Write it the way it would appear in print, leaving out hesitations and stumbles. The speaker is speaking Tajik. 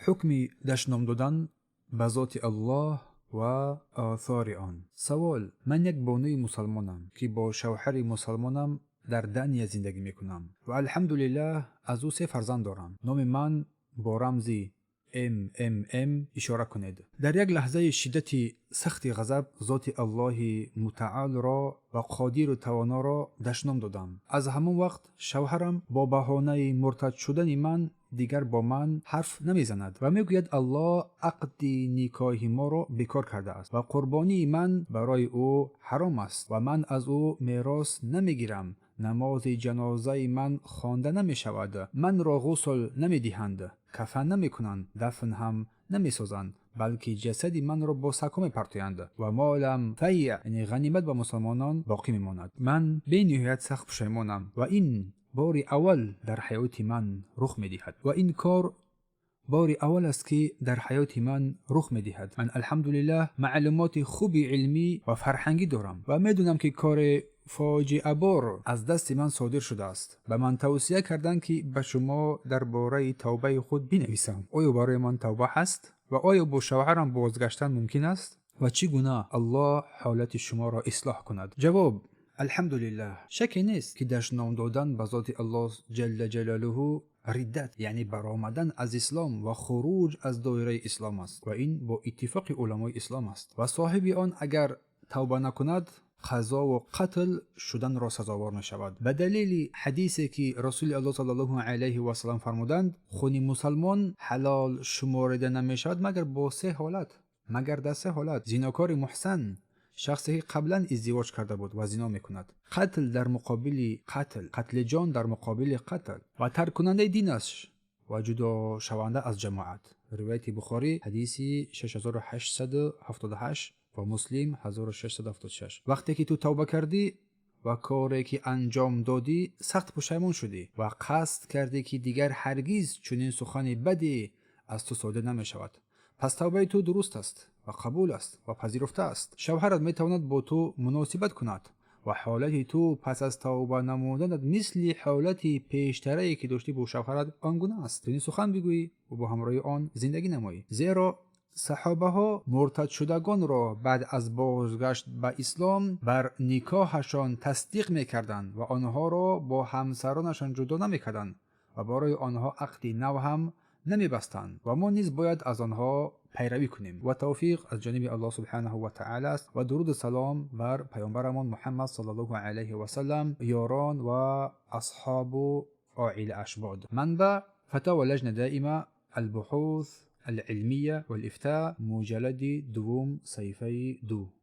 Ҳукми дашном додан ба зоти Аллоҳ ва осори он. Савол: ман як бонуи мусалмонам, ки бо шавҳари мусалмонам дар Дания зиндагӣ мекунам ва, алҳамдулиллаҳ, аз ӯ се фарзанд дорам. Номи ман бо рамзи МММ ишора кунед. Дар як лаҳзаи шиддати сахти ғазаб зоти Аллоҳи мутаолро ва қодиру тавоноро дашном додам. Аз ҳамон вақт шавҳарам бо баҳонаи муртад шудани ман дигар бо ман ҳарф намезанад ва мегӯяд, Аллоҳ ақди никоҳи моро бекор кардааст ва қурбонии ман барои ӯ ҳаром аст ва ман аз ӯ мерос намегирам, намози ҷанозаи ман хонда намешавад, манро ғусл намедиҳанд, кафан намекунанд, дафн ҳам намесозанд, балки ҷасади манро бо сагҳо мепартоянд ва молам файъ, яъне ғанимат, ба мусалмонон боқӣ мемонад. Ман бениҳоят сахт пушаймонам ва ин бори аввал дар ҳаёти ман рух медиҳад ва ин кор бори аввал аст, ки дар ҳаёти ман рух медиҳад. Ман, алҳамдулиллаҳ, маълумоти хуби илмӣ ва фарҳангӣ дорам ва медонам, ки кори фоҷиабор аз дасти ман содир шудааст. Ба ман тавсия карданд, ки ба шумо дар бораи тавбаи худ бинависам. Оё барои ман тавба ҳаст ва оё бо шавҳарам бозгаштан мумкин аст ва чӣ гуна Аллоҳ ҳолати шуморо ислоҳ кунад? Ҷавоб: алҳамдулиллаҳ, шаке нест, ки дашном додан ба зоти Аллоҳ ҷалла ҷалолуҳу риддат, яъне баромадан аз ислом ва хуруҷ аз доираи ислом аст ва ин бо иттифоқи уламои ислом аст ва соҳиби он агар тавба накунад, қазову қатл шуданро сазовор мешавад, ба далели ҳадисе, ки Расули Аллоҳ саллаллоҳу алайҳи васаллам фармуданд: «Хуни мусалмон ҳалол шуморида намешавад, магар бо се ҳолат, магар дар се ҳолат: зинокори муҳсан, шахсе ки қаблан издивоҷ карда буд ва зино мекунад, қатл дар муқобили қатл, қатли ҷон дар муқобили қатл ва тарккунандаи динаш ва ҷудошаванда аз ҷамоат». Ривояти Бухорӣ, ҳадиси 6878 ва Муслим, 1676. Вақте ки ту тавба кардӣ ва коре ки анҷом додӣ, сахт пушаймон шудӣ ва қасд кардӣ, ки дигар ҳаргиз чунин сухани баде аз ту содир намешавад, пас тавбаи ту дуруст аст ва қабул аст ва пазируфта аст. Шавҳарат метавонад бо ту муносибат кунад ва ҳолати ту пас аз тавба намуданат мисли ҳолати пештарае, ки доштӣ бо шавҳарат, он гуна аст. Чунин сухан бигӯӣ ва бо ҳамроҳи он зиндагӣ намоӣ, зеро саҳобаҳо муртадшудагонро баъд аз бозгашт ба ислом бар никоҳашон тасдиқ мекарданд ва онҳоро бо ҳамсаронашон ҷудо намекарданд ва барои онҳо ақди нав ҳам намебастанд ва мо низ бояд аз онҳо пайравӣ кунем ва тавфиқ аз ҷониби Аллоҳ субҳанаҳу ва таъала аст. Ва дуруду салом бар паёмбарамон Муҳаммад саллаллоҳу алайҳи васаллам, ёрон ва асҳобу оилааш бод. Манбаъ: Фатава Лаҷна Даима Албуҳус Алилмия валифта, муҷаллади дуввум, саҳифаи 2.